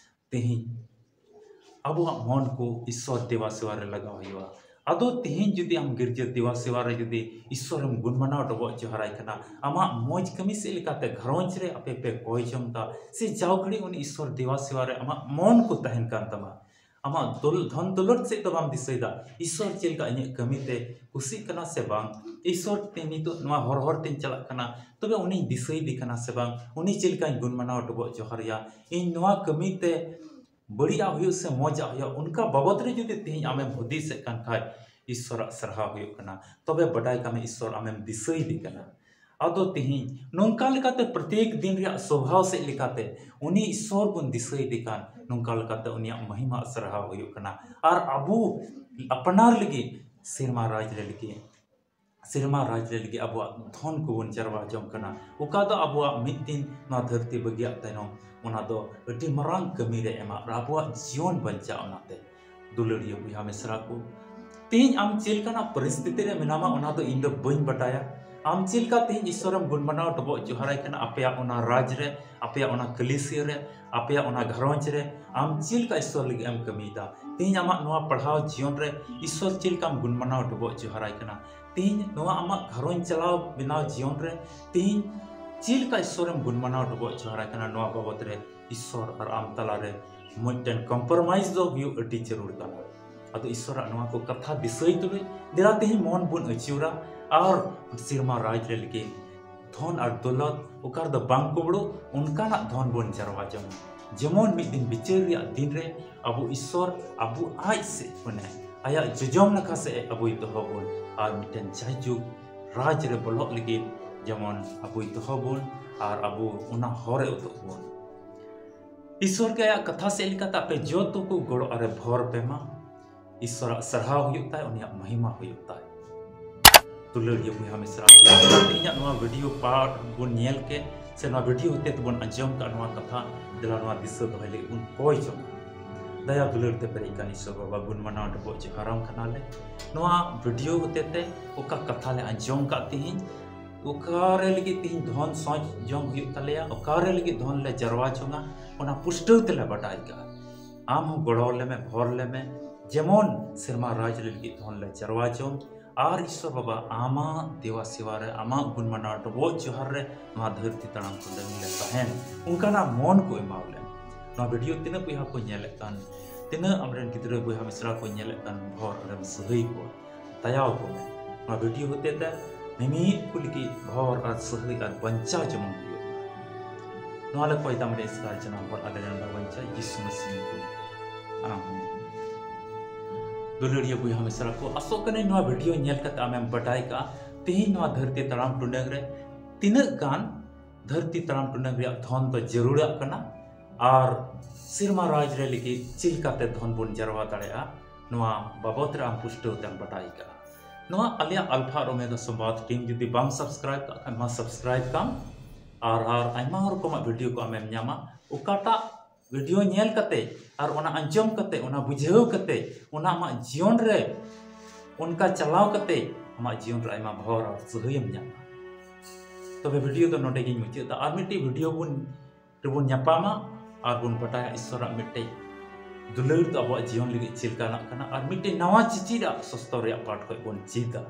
ᱛᱮᱦᱮᱧ ᱟᱵᱚᱣᱟᱜ ᱢᱚᱱ ᱠᱚ ᱤᱥᱥᱚᱨ ᱫᱮᱵᱟ ᱥᱮᱵᱟ ᱨᱮ ᱞᱟᱜᱟᱣ ᱦᱩᱭᱩᱜᱼᱟ᱾ ᱟᱫᱚ ᱛᱮᱦᱮᱧ ᱡᱩᱫᱤ ᱟᱢ ᱜᱤᱨᱡᱟᱹ ᱫᱮᱵᱟ ᱥᱮᱵᱟ ᱨᱮ ᱡᱩᱫᱤ ᱤᱥᱥᱚᱨᱮᱢ ᱜᱩᱱ ᱢᱟᱱᱟᱣ ᱰᱚᱵᱚᱜ ᱡᱚᱦᱟᱨᱟᱭ ᱠᱟᱱᱟ, ᱟᱢᱟᱜ ᱢᱚᱡᱽ ᱠᱟᱹᱢᱤ ᱥᱮᱫ ᱞᱮᱠᱟᱛᱮ ᱜᱷᱟᱨᱚᱸᱡᱽ ᱨᱮ ᱟᱯᱮ ᱯᱮ ᱠᱚᱭ ᱡᱚᱝ ᱫᱟ, ᱥᱮ ᱡᱟᱣ ᱜᱷᱟᱹᱲᱤ ᱩᱱᱤ ᱤᱥᱥᱚᱨ ᱫᱮᱵᱟ ᱥᱮᱵᱟ ᱨᱮ ᱟᱢᱟᱜ ᱢᱚᱱ ᱠᱚ ᱛᱟᱦᱮᱱ ᱠᱟᱱ ᱛᱟᱢᱟ, ᱟᱢᱟᱜ ᱫᱚᱞ-, ᱫᱷᱚᱱ ᱫᱚᱞᱚᱛ ᱥᱮᱫ ᱫᱚ ᱵᱟᱢ ᱫᱤᱥᱟᱹᱭᱮᱫᱟ, ᱤᱥᱥᱚᱨ ᱪᱮᱫ ᱞᱮᱠᱟ ᱤᱧᱟᱹᱜ ᱠᱟᱹᱢᱤ ᱛᱮ ᱠᱩᱥᱤᱜ ᱠᱟᱱᱟ ᱥᱮ ᱵᱟᱝ, ᱤᱥᱥᱚᱨ ᱛᱮ ᱱᱤᱛᱚᱜ ᱱᱚᱣᱟ ᱦᱚᱨ ᱦᱚᱨ ᱛᱮᱧ ᱪᱟᱞᱟᱜ ᱠᱟᱱᱟ, ᱛᱚᱵᱮ ᱩᱱᱤᱧ ᱫᱤᱥᱟᱹᱭᱮᱫᱮ ᱠᱟᱱᱟ ᱥᱮ ᱵᱟᱝ, ᱩᱱᱤ ᱪᱮᱫ ᱞᱮᱠᱟᱧ ᱜᱩᱱ ᱢᱟᱱᱟᱣ ᱰᱚᱵᱚᱜ ᱡᱚᱦᱟᱨᱮᱭᱟ, ᱤᱧ ᱱᱚᱣᱟ ᱠᱟᱹᱢᱤ ᱛᱮ ᱵᱟᱹᱲᱤᱡᱟᱜ ᱦᱩᱭᱩᱜ ᱥᱮ ᱢᱚᱡᱟᱜ ᱦᱩᱭᱩᱜ, ᱚᱱᱠᱟ ᱵᱟᱵᱚᱫ ᱨᱮ ᱡᱩᱫᱤ ᱛᱮᱦᱮᱧ ᱟᱢᱮᱢ ᱦᱩᱫᱤᱥᱮᱫ ᱠᱟᱱ ᱠᱷᱟᱡ, ᱤᱥᱥᱚᱨᱟᱜ ᱥᱟᱨᱦᱟᱣ ᱦᱩᱭᱩᱜ ᱠᱟᱱᱟ᱾ ᱛᱚᱵᱮ ᱵᱟᱰᱟᱭ ᱠᱟᱜ ᱢᱮ, ᱤᱥᱥᱚᱨ ᱟᱢᱮᱢ ᱫᱤᱥᱟᱹᱭᱮᱫᱮ ᱠᱟᱱᱟ᱾ ᱟᱫᱚ ᱛᱮᱦᱮᱧ ᱱᱚᱝᱠᱟ ᱞᱮᱠᱟᱛᱮ ᱯᱨᱚᱛᱮᱠ ᱫᱤᱱ ᱨᱮᱭᱟᱜ ᱥᱚᱵᱷᱟᱣ ᱥᱮᱫ ᱞᱮᱠᱟᱛᱮ ᱩᱱᱤ ᱤᱥᱥᱚᱨ ᱵᱚᱱ ᱫᱤᱥᱟᱹᱭᱮᱫᱮ ᱠᱟᱱ, ᱱᱚᱝᱠᱟ ᱞᱮᱠᱟᱛᱮ ᱩᱱᱤᱭᱟᱜ ᱢᱚᱦᱤᱢᱟ ᱥᱟᱨᱦᱟᱣ ᱦᱩᱭᱩᱜ ᱠᱟᱱᱟ᱾ ᱟᱨ ᱟᱵᱚ ᱟᱯᱱᱟᱨ ᱞᱟᱹᱜᱤᱫ ᱥᱮᱨᱢᱟ ᱨᱟᱡᱽ ᱨᱮ ᱞᱟᱹᱜᱤᱫ, ᱥᱮᱨᱢᱟ ᱨᱟᱡᱽ ᱨᱮ ᱞᱟᱹᱜᱤᱫ ᱟᱵᱚᱣᱟᱜ ᱫᱷᱚᱱ ᱠᱚᱵᱚᱱ ᱡᱟᱨᱣᱟ ᱡᱚᱝ ᱠᱟᱱᱟ, ᱚᱠᱟ ᱫᱚ ᱟᱵᱚᱣᱟᱜ ᱢᱤᱫ ᱫᱤᱱ ᱱᱚᱣᱟ ᱫᱷᱟᱹᱨᱛᱤ ᱵᱟᱹᱜᱤᱭᱟᱜ ᱛᱟᱭᱱᱚᱢ ᱚᱱᱟ ᱫᱚ ᱟᱹᱰᱤ ᱢᱟᱨᱟᱝ ᱠᱟᱹᱢᱤ ᱨᱮ ᱮᱢᱟ ᱟᱨ ᱟᱵᱚᱣᱟᱜ ᱡᱤᱭᱚᱱ ᱵᱟᱧᱪᱟᱜᱼᱟ᱾ ᱚᱱᱟᱛᱮ ᱫᱩᱞᱟᱹᱲᱤᱭᱟᱹ ᱵᱚᱭᱦᱟ ᱢᱤᱥᱨᱟ ᱠᱚ, ᱛᱮᱦᱮᱧ ᱟᱢ ᱪᱮᱫ ᱞᱮᱠᱟᱱᱟᱜ ᱯᱚᱨᱤᱥᱛᱷᱤᱛᱤ ᱨᱮ ᱢᱮᱱᱟᱢᱟ, ᱚᱱᱟ ᱫᱚ ᱤᱧ ᱫᱚ ᱵᱟᱹᱧ ᱵᱟᱰᱟᱭᱟ᱾ ᱟᱢ ᱪᱮᱫ ᱞᱮᱠᱟ ᱛᱮᱦᱮᱧ ᱤᱥᱥᱚᱨᱮᱢ ᱜᱩᱱ ᱢᱟᱱᱟᱣ ᱰᱚᱵᱚᱜ ᱡᱚᱦᱟᱨᱟᱭ ᱠᱟᱱᱟ, ᱟᱯᱮᱭᱟᱜ ᱚᱱᱟ ᱨᱟᱡᱽ ᱨᱮ, ᱟᱯᱮᱭᱟᱜ ᱚᱱᱟ ᱠᱟᱹᱞᱤᱥᱤᱭᱟᱹ ᱨᱮ, ᱟᱯᱮᱭᱟᱜ ᱚᱱᱟ ᱜᱷᱟᱨᱚᱸᱡᱽ ᱨᱮ ᱟᱢ ᱪᱮᱫ ᱞᱮᱠᱟ ᱤᱥᱥᱚᱨ ᱞᱟᱹᱜᱤᱫ ᱮᱢ ᱠᱟᱹᱢᱤᱭᱮᱫᱟ? ᱛᱮᱦᱮᱧ ᱟᱢᱟᱜ ᱱᱚᱣᱟ ᱯᱟᱲᱦᱟᱣ ᱡᱤᱭᱚᱱ ᱨᱮ ᱤᱥᱥᱚᱨ ᱪᱮᱫ ᱞᱮᱠᱟᱢ ᱜᱩᱱ ᱢᱟᱱᱟᱣ ᱰᱚᱵᱚᱜ ᱡᱚᱦᱟᱨᱟᱭ ᱠᱟᱱᱟ? ᱛᱮᱦᱮᱧ ᱱᱚᱣᱟ ᱟᱢᱟᱜ ᱜᱷᱟᱨᱚᱸᱡᱽ ᱪᱟᱞᱟᱣ ᱵᱮᱱᱟᱣ ᱡᱤᱭᱚᱱ ᱨᱮ ᱛᱮᱦᱮᱧ ᱪᱮᱫ ᱞᱮᱠᱟ ᱤᱥᱥᱚᱨᱮᱢ ᱜᱩᱱ ᱢᱟᱱᱟᱣ ᱰᱚᱵᱚᱜ ᱡᱚᱦᱟᱨᱟᱭ ᱠᱟᱱᱟ? ᱱᱚᱣᱟ ᱵᱟᱵᱚᱫ ᱨᱮ ᱤᱥᱥᱚᱨ ᱟᱨ ᱟᱢ ᱛᱟᱞᱟᱨᱮ ᱢᱤᱫᱴᱮᱱ ᱠᱚᱢᱯᱨᱚᱢᱟᱭᱤᱡᱽ ᱫᱚ ᱦᱩᱭᱩᱜ ᱟᱹᱰᱤ ᱡᱟᱹᱨᱩᱲ ᱠᱟᱱᱟ᱾ ᱟᱫᱚ ᱤᱥᱥᱚᱨᱟᱜ ᱱᱚᱣᱟ ᱠᱚ ᱠᱟᱛᱷᱟ ᱫᱤᱥᱟᱹᱭ ᱛᱩᱞᱩᱡ ᱫᱮᱞᱟ ᱛᱮᱦᱮᱧ ᱢᱚᱱ ᱵᱚᱱ ᱟᱹᱪᱩᱨᱟ ᱟᱨ ᱥᱮᱨᱢᱟ ᱨᱟᱡᱽ ᱨᱮ ᱞᱟᱹᱜᱤᱫ ᱫᱷᱚᱱ ᱟᱨ ᱫᱚᱞᱚᱛ ᱚᱠᱟ ᱨᱮᱫᱚ ᱵᱟᱝ ᱠᱩᱢᱵᱽᱲᱩ, ᱚᱱᱠᱟᱱᱟᱜ ᱫᱷᱚᱱ ᱵᱚᱱ ᱡᱟᱨᱣᱟ ᱡᱚᱝᱟ᱾ ᱡᱮᱢᱚᱱ ᱢᱤᱫ ᱫᱤᱱ ᱵᱤᱪᱟᱹᱨ ᱨᱮᱭᱟᱜ ᱫᱤᱱ ᱨᱮ ᱟᱵᱚ ᱤᱥᱥᱚᱨ ᱟᱵᱚ ᱟᱡ ᱥᱮᱫ ᱠᱷᱚᱱᱮ, ᱟᱭᱟᱜ ᱡᱚᱡᱚᱢ ᱱᱟᱠᱷᱟ ᱥᱮᱫ ᱮ ᱟᱵᱚᱭ ᱫᱚᱦᱚ ᱵᱚᱱ, ᱟᱨ ᱢᱤᱫᱴᱮᱱ ᱡᱟᱭᱡᱩᱜᱽ ᱨᱟᱡᱽ ᱨᱮ ᱵᱚᱞᱚᱜ ᱞᱟᱹᱜᱤᱫ ᱡᱮᱢᱚᱱ ᱟᱵᱚᱭ ᱫᱚᱦᱚ ᱵᱚᱱ ᱟᱨ ᱟᱵᱚ ᱚᱱᱟ ᱦᱚᱨ ᱮ ᱩᱫᱩᱜ ᱵᱚᱱ᱾ ᱤᱥᱥᱚᱨ ᱜᱮ ᱟᱭᱟᱜ ᱠᱟᱛᱷᱟ ᱥᱮᱫ ᱞᱮᱠᱟᱛᱮ ᱟᱯᱮ ᱡᱚᱛᱚ ᱠᱚ ᱜᱚᱲᱚ ᱟᱨᱮ ᱵᱷᱚᱨ ᱯᱮ ᱢᱟ᱾ ᱤᱥᱥᱚᱨᱟᱜ ᱥᱟᱨᱦᱟᱣ ᱦᱩᱭᱩᱜ ᱛᱟᱭ, ᱩᱱᱤᱭᱟᱜ ᱢᱚᱦᱤᱢᱟ ᱦᱩᱭᱩᱜ ᱛᱟᱭ᱾ ᱫᱩᱞᱟᱹᱲᱤᱭᱟᱹ ᱵᱚᱭᱦᱟ ᱢᱤᱥᱨᱟ ᱠᱚ, ᱛᱮᱦᱮᱧᱟᱜ ᱱᱚᱣᱟ ᱵᱷᱤᱰᱤᱭᱳ ᱯᱟᱨᱴ ᱵᱚᱱ ᱧᱮᱞ ᱠᱮᱫ ᱥᱮ ᱱᱚᱣᱟ ᱵᱷᱤᱰᱤᱭᱳ ᱦᱚᱛᱮ ᱛᱮᱵᱚᱱ ᱟᱸᱡᱚᱢ ᱠᱟᱜ ᱱᱚᱣᱟ ᱠᱟᱛᱷᱟ, ᱫᱮᱞᱟ ᱱᱚᱣᱟ ᱫᱤᱥᱟᱹ ᱫᱚᱦᱚᱭ ᱞᱟᱹᱜᱤᱫ ᱵᱚᱱ ᱠᱚᱭ ᱡᱚᱝᱟ᱾ ᱫᱟᱭᱟ ᱫᱩᱞᱟᱹᱲ ᱛᱮ ᱯᱮᱨᱮᱡ ᱠᱟᱱ ᱤᱥᱥᱚᱨ ᱵᱟᱵᱟ, ᱜᱩᱱ ᱢᱟᱱᱟᱣ ᱰᱚᱵᱚᱜ ᱡᱚᱦᱟᱨᱟᱢ ᱠᱟᱱᱟᱞᱮ᱾ ᱱᱚᱣᱟ ᱵᱷᱤᱰᱤᱭᱳ ᱦᱚᱛᱮ ᱛᱮ ᱚᱠᱟ ᱠᱟᱛᱷᱟ ᱞᱮ ᱟᱸᱡᱚᱢ ᱠᱟᱜ ᱛᱮᱦᱮᱧ, ᱚᱠᱟᱨᱮ ᱞᱟᱹᱜᱤᱫ ᱛᱮᱦᱮᱧ ᱫᱷᱚᱱ ᱥᱚᱸᱪ ᱡᱚᱝ ᱦᱩᱭᱩᱜ ᱛᱟᱞᱮᱭᱟ, ᱚᱠᱟᱨᱮ ᱞᱟᱹᱜᱤᱫ ᱫᱷᱚᱱ ᱞᱮ ᱡᱟᱨᱣᱟ ᱡᱚᱝᱟ, ᱚᱱᱟ ᱯᱩᱥᱴᱟᱹᱣ ᱛᱮᱞᱮ ᱵᱟᱰᱟᱭ ᱠᱟᱜᱼᱟ᱾ ᱟᱢ ᱦᱚᱸ ᱜᱚᱲᱚ ᱞᱮᱢᱮ, ᱵᱷᱚᱨ ᱞᱮᱢᱮ, ᱡᱮᱢᱚᱱ ᱥᱮᱨᱢᱟ ᱨᱟᱡᱽ ᱨᱮ ᱞᱟᱹᱜᱤᱫ ᱫᱷᱚᱱ ᱞᱮ ᱡᱟᱨᱣᱟ ᱡᱚᱝ᱾ ᱟᱨ ᱤᱥᱥᱚᱨ ᱵᱟᱵᱟ, ᱟᱢᱟᱜ ᱫᱮᱣᱟ ᱥᱮᱣᱟ ᱨᱮ, ᱟᱢᱟᱜ ᱜᱩᱱ ᱢᱟᱱᱟᱣ ᱰᱚᱵᱚᱜ ᱡᱚᱦᱟᱨ ᱨᱮ ᱱᱚᱣᱟ ᱫᱷᱟᱹᱨᱛᱤ ᱛᱟᱲᱟᱢ ᱴᱩᱰᱟᱹᱝ ᱞᱮ ᱛᱟᱦᱮᱱ, ᱚᱱᱠᱟᱱᱟᱜ ᱢᱚᱱ ᱠᱚ ᱮᱢᱟᱣ ᱞᱮᱢ᱾ ᱱᱚᱣᱟ ᱵᱷᱤᱰᱤᱭᱳ ᱛᱤᱱᱟᱹᱜ ᱵᱚᱭᱦᱟ ᱠᱚ ᱧᱮᱞᱮᱫ ᱠᱟᱱ, ᱛᱤᱱᱟᱹᱜ ᱟᱢᱨᱮᱱ ᱜᱤᱫᱽᱨᱟᱹ ᱵᱚᱭᱦᱟ ᱢᱤᱥᱨᱟ ᱠᱚ ᱧᱮᱞᱮᱫ ᱠᱟᱱ, ᱵᱷᱚᱨ ᱨᱮᱢ ᱥᱟᱹᱦᱟᱹᱭ ᱠᱚᱣᱟ, ᱫᱟᱭᱟᱣ ᱠᱚ ᱢᱮ᱾ ᱱᱚᱣᱟ ᱵᱷᱤᱰᱤᱭᱳ ᱦᱚᱛᱮ ᱛᱮ ᱢᱤᱢᱤᱫ ᱠᱚ ᱞᱟᱹᱜᱤᱫ ᱵᱷᱚᱨ ᱟᱨ ᱥᱟᱹᱦᱟᱹᱭ ᱟᱨ ᱵᱟᱧᱪᱟᱣ ᱡᱮᱢᱚᱱ ᱦᱩᱭᱩᱜ ᱢᱟ᱾ ᱱᱚᱣᱟ ᱞᱮ ᱠᱚᱭ ᱛᱟᱢ ᱨᱮ ᱮᱥᱠᱟᱨ ᱡᱟᱱᱟᱢ ᱦᱚᱲ ᱟᱞᱮ ᱨᱮᱱ ᱵᱟᱧᱪᱟᱣ ᱡᱤᱥᱩ ᱢᱟᱹᱥᱤ ᱧᱩᱛᱩᱢ᱾ ᱟᱢᱮᱱ᱾ ᱫᱩᱞᱟᱹᱲᱤᱭᱟᱹ ᱵᱚᱭᱦᱟ ᱢᱤᱥᱨᱟ ᱠᱚ, ᱟᱥᱚᱜ ᱠᱟᱹᱱᱟᱹᱧ ᱱᱚᱣᱟ ᱵᱷᱤᱰᱤᱭᱳ ᱧᱮᱞ ᱠᱟᱛᱮ ᱟᱢᱮᱢ ᱵᱟᱰᱟᱭ ᱠᱟᱜᱼᱟ ᱛᱮᱦᱮᱧ ᱱᱚᱣᱟ ᱫᱷᱟᱹᱨᱛᱤ ᱛᱟᱲᱟᱢ ᱴᱩᱰᱟᱹᱝ ᱨᱮ ᱛᱤᱱᱟᱹᱜ ᱜᱟᱱ ᱫᱷᱟᱹᱨᱛᱤ ᱛᱟᱲᱟᱢ ᱴᱩᱰᱟᱹᱝ ᱨᱮᱭᱟᱜ ᱫᱷᱚᱱ ᱫᱚ ᱡᱟᱹᱨᱩᱲᱟᱜ ᱠᱟᱱᱟ ᱟᱨ ᱥᱮᱨᱢᱟ ᱨᱟᱡᱽ ᱨᱮ ᱞᱟᱹᱜᱤᱫ ᱪᱮᱫ ᱞᱮᱠᱟᱛᱮ ᱫᱷᱚᱱ ᱵᱚᱱ ᱡᱟᱨᱣᱟ ᱫᱟᱲᱮᱭᱟᱜᱼᱟ, ᱱᱚᱣᱟ ᱵᱟᱵᱚᱛ ᱨᱮ ᱟᱢ ᱯᱩᱥᱴᱟᱹᱣ ᱛᱮᱢ ᱵᱟᱰᱟᱭ ᱠᱟᱜᱼᱟ᱾ ᱱᱚᱣᱟ ᱟᱞᱮᱭᱟᱜ ᱟᱞᱯᱷᱟ ᱟᱨ ᱳᱢᱮᱜᱟ ᱥᱚᱢᱵᱟᱫ ᱴᱤᱢ ᱡᱩᱫᱤ ᱵᱟᱢ ᱥᱟᱵᱥᱠᱨᱟᱭᱤᱵ ᱠᱟᱜ ᱠᱷᱟᱱ, ᱢᱟ ᱥᱟᱵᱥᱠᱨᱟᱭᱤᱵ ᱠᱟᱢ᱾ ᱟᱨ, ᱟᱨ ᱟᱭᱢᱟ ᱨᱚᱠᱚᱢᱟᱜ ᱵᱷᱤᱰᱤᱭᱳ ᱠᱚ ᱟᱢᱮᱢ ᱧᱟᱢᱟ᱾ ᱚᱠᱟᱴᱟᱜ ᱵᱷᱤᱰᱤᱭᱳ ᱧᱮᱞ ᱠᱟᱛᱮ ᱟᱨ ᱚᱱᱟ ᱟᱸᱡᱚᱢ ᱠᱟᱛᱮ, ᱚᱱᱟ ᱵᱩᱡᱷᱟᱹᱣ ᱠᱟᱛᱮ, ᱚᱱᱟ ᱟᱢᱟᱜ ᱡᱤᱭᱚᱱ ᱨᱮ ᱚᱱᱠᱟ ᱪᱟᱞᱟᱣ ᱠᱟᱛᱮ ᱟᱢᱟᱜ ᱡᱤᱭᱚᱱ ᱨᱮ ᱟᱭᱢᱟ ᱵᱷᱚᱨ ᱟᱨ ᱥᱟᱹᱦᱟᱹᱭᱮᱢ ᱧᱟᱢᱟ᱾ ᱛᱚᱵᱮ ᱵᱷᱤᱰᱤᱭᱳ ᱫᱚ ᱱᱚᱰᱮ ᱜᱤᱧ ᱢᱩᱪᱟᱹᱫ ᱮᱫᱟ᱾ ᱟᱨ ᱢᱤᱫᱴᱤᱡ ᱵᱷᱤᱰᱤᱭᱳ ᱵᱚᱱ ᱨᱮᱵᱚᱱ ᱧᱟᱯᱟᱢᱟ ᱟᱨ ᱵᱚᱱ ᱵᱟᱰᱟᱭᱟ ᱤᱥᱥᱚᱨᱟᱜ ᱢᱤᱫᱴᱮᱡ ᱫᱩᱞᱟᱹᱲ ᱫᱚ ᱟᱵᱚᱣᱟᱜ ᱡᱤᱭᱚᱱ ᱞᱟᱹᱜᱤᱫ ᱪᱮᱫ ᱞᱮᱠᱟᱱᱟᱜ ᱠᱟᱱᱟ, ᱟᱨ ᱢᱤᱫᱴᱮᱡ ᱱᱟᱣᱟ ᱪᱤᱪᱤᱨᱟᱜ ᱥᱚᱥᱛᱚᱨ ᱨᱮᱭᱟᱜ ᱯᱟᱴ ᱠᱷᱚᱡ ᱵᱚᱱ ᱪᱮᱫᱟ᱾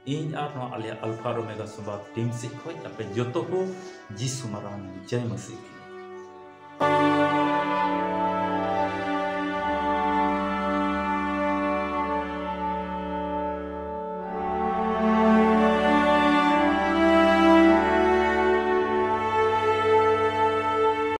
ᱤᱧ ᱟᱨ ᱱᱚᱣᱟ ᱟᱞᱮᱭᱟᱜ ᱟᱞᱯᱷᱟ ᱟᱨ ᱳᱢᱮᱜᱟ ᱥᱚᱢᱵᱟᱫ ᱴᱤᱢ ᱥᱮᱫ ᱠᱷᱚᱡ ᱟᱯᱮ ᱡᱚᱛᱚ ᱠᱚ ᱡᱤᱥᱩ ᱢᱟᱨᱟᱝ ᱡᱟᱭ ᱢᱟᱹᱥᱤ᱾